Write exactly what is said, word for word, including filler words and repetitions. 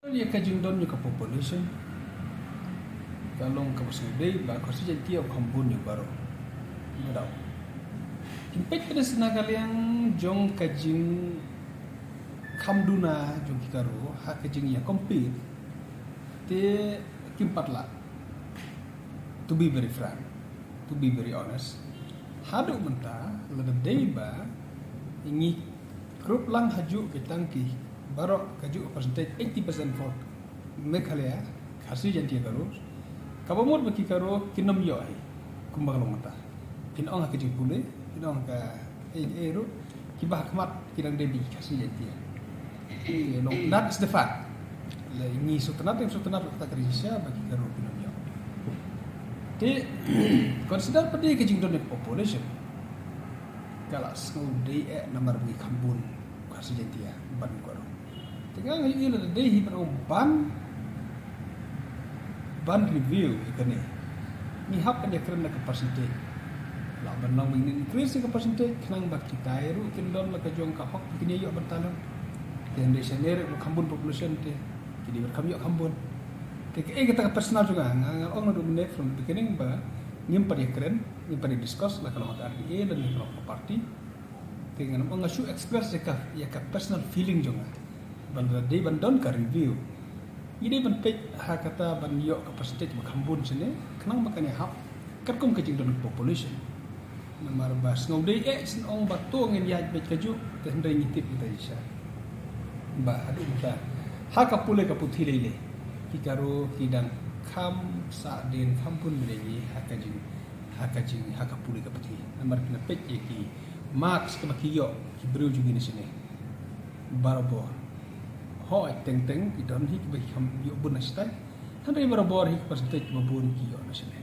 Ïa ka jingdon ïa ka population ka long kaba sngewdei ba ka Khasi Jaiñtia u kham bun ïa baroh. Ba daw. Kim peit pat sha ka liang jong ka jingkham duna jong ki Garo ha ka jingïa compete. Te kim pat lah. To be very frank, to be very honest, haduh mynta lada dei ba ngi krup lang hajuh ki tang ki baroh kajuh ka percentage eighty percent for Meghalaya, Khasi Jaiñtia Garo, kaba mut ba ki Garo kin ym ïoh hi kumba ka long mynta. Kin ong ha ka jingpule, kin ong ha ka ei ei ruh, kiba ha khmat ki dang dei ba ki Khasi Jaiñtia. Te long, that is the fact. La ngi sngewtynnat, ngi sngewtynnat ruh kata ka ri shisha ba ki Garo kin ym ïoh. Te consider pat de ka jingdon ïa ka population, ka la sngewdei eh namar ba ngi kham bun Khasi Jaiñtia ban u Garo. Te nga nga ïohi lada dei hi ban ong ban ban review ïa kane. Ngi hap ban ïakren na ka percentage. Lah ban long ba ngin increase ïa ka percentage khnang ba kitai ruh kin don la ka jong ka hok ba kin ïoh ban talent. Te hynrei shane ruh ba kham bun population te ki dei ban kham ïoh kham bun. Te kaei kata ka personal jong nga, nga ong naduh mynne from the beginning ba ngim pat ïakren, ngim pat ïa discuss la ka long ka R D A lane ka long ka party. Te ngan ong nga shu express ïa ka, ïa ka personal feeling jong nga. Ba lada dei ban don ka review, ngi dei ban peit ha kata ban ïoh ka percentage ba kham bun shane khnang ba kan ïahap katkum ka jingdon population. Namar ba sngewdei eh shen ong ba to ngin ïaid beit kajuh, te hynrei ngi tip kita shisha ba haduh mynta ha ka pule ka puthi lei lei ki Garo ki dang kham sah dien kham bun bneng ha ka jing ha ka jing ha ka pule ka puthi. Namar phi la peit ïa ki marks kaba ki ïoh ki briew jong ngi na shane. Barabor. Hooid teng teng ki don hi kiba ki kham ïoh bun na shatai. Hynrei barabor hi ka percentage ba bun ki ïoh na shane.